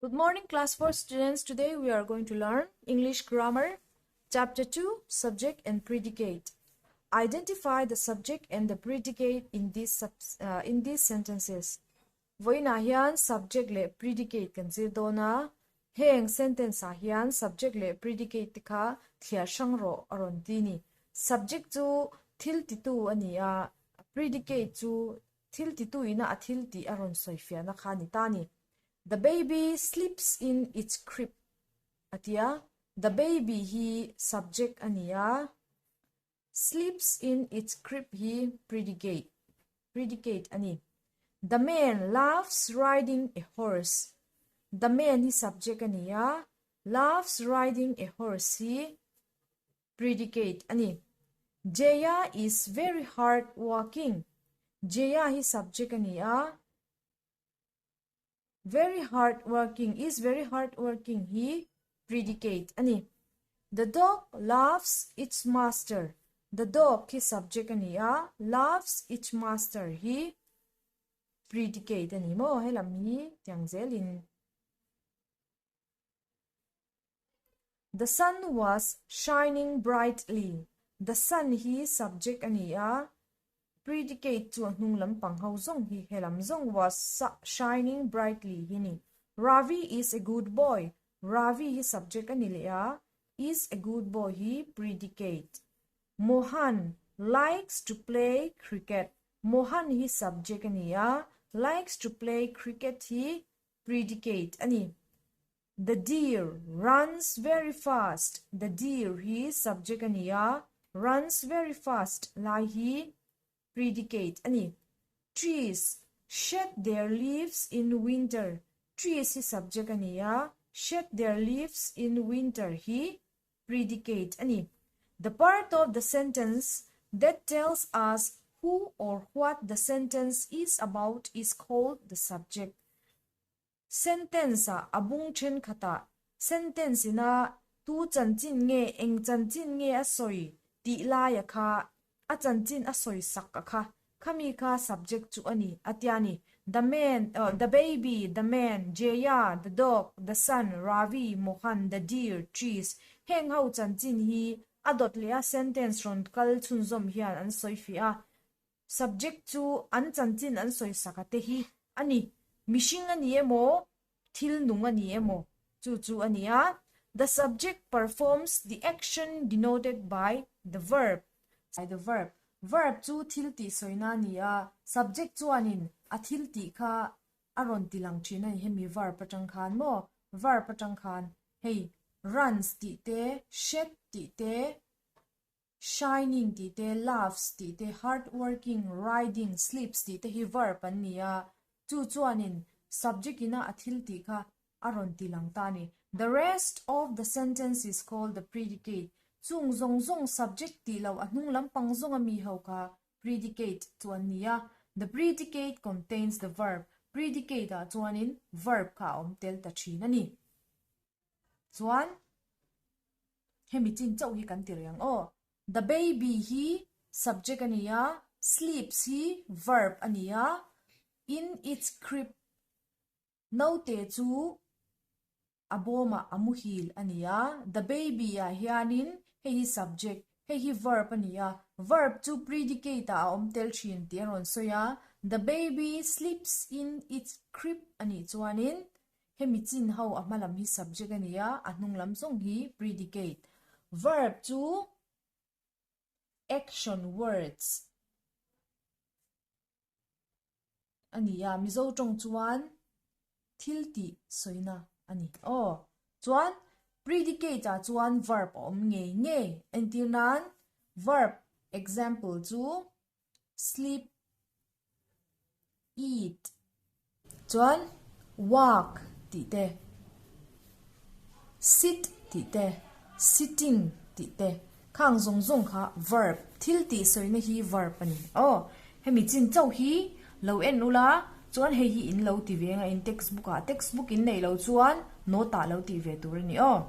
Good morning class 4 students. Today we are going to learn English grammar chapter 2 subject and predicate. Identify the subject and the predicate in these uh, in these sentences. Voina hian subject le predicate kan zir dona. Heng sentence ah hian subject le predicate te kha thliar hrang rawh a rawn ti ni. Subject chu thil titu ani a, predicate chu thil titu ina a thil tih a rawn sawi fiahna kha ni ta ni. The baby sleeps in its crib a ti a, the baby hi subject a ni a, sleeps in its crib hi predicate predicate a ni. The man loves riding a horse, the man hi subject a ni a, loves riding a horse hi predicate a ni. Jaya is very hard working, Jaya hi subject a ni a, Very hard working is very hard working hi predicate a ni. The dog loves its master. The dog hi subject a ni a, loves its master hi predicate a ni maw helam hi tiang zelin. The sun was shining brightly. The sun hi subject a ni a, predicate chu a hnung lampang ho zawng hi helam zawng was shining brightly hi ni. Ravi is a good boy. Ravi hi subject a ni leh a, is a good boy hi predicate. Mohan likes to play cricket. Mohan hi subject a ni a, likes to play cricket hi predicate a ni. The deer runs very fast. The deer hi subject a ni a, runs very fast lai hi predicate a ni. Trees shed their leaves in winter. Trees hi subject a ni a, shed their leaves in winter hi predicate a ni. The part of the sentence that tells us who or what the sentence is about is called the subject. Sentence-ah a bung thenkhatah sentence ina tu chanchin nge eng chanchin nge a sawi tih laia kha a chanchin a sawi sak a kha khami kha subject chu a ni a tia ni. The man, the baby, the man, Jaya, the dog, the sun, Ravi, Mohan, the deer, trees heng ho chanchin hi a dawt leh a sentence rawn kal chhunzawm hian an sawi fiah a. Subject chu an chanchin an sawi sak a te hi a ni. Mihring a ni emaw, thil nung a ni emaw chu chu a ni a. The subject performs the action denoted by the verb. By the verb. Verb chu thil tih sawina a ni a, subject chuanin a thil tih kha a rawn ti lang thin a ni hemi verb atang khan maw? Verb atang khan hei runs tih te, shed tih te, Shining tih te, loves tih te, hardworking, riding, sleeps tih te hi verb an ni a, chu chuanin subject ina a thil tih kha a rawn ti lang ta a ni. The rest of the sentence is called the predicate. Chung zawng zawng subject tih loh a hnung lampang zawng a mi ho kha predicate chu an ni a. The predicate contains the verb. Predicate ah chuanin verb kha a awm tel ta thin a ni. Chuan hemi chin chauh hi kan ti reng aw. The baby hi subject a ni a, sleeps hi verb a ni a, in its crib naute chu a bawmah a muhil a ni a, the baby ah hianin hei hi subject, hei hi verb a ni a, verb chu predicate ah a awm tel thin tih a rawn sawi a, the baby sleeps in its crib a nih chuanin Hemi chin ho a hma lam hi subject a ni a, a hnung lam zawng hi predicate. Verb chu action words a ni a, Mizo tawng chuan thil tih sawina a ni. Aw, chuan predicate ah chuan verb a awm ngei ngei. Entir nan verb example chu sleep, eat, chuan walk tih te, sit tih te, sitting tih te khang zawng zawng kha verb thil tih sawina hi verb a ni aw. Hemi chin chauh hi lo en ula chuan hei hi in lo ti ve anga in textbook ah textbook in neih loh chuan note ah lo tih ve tur a ni aw.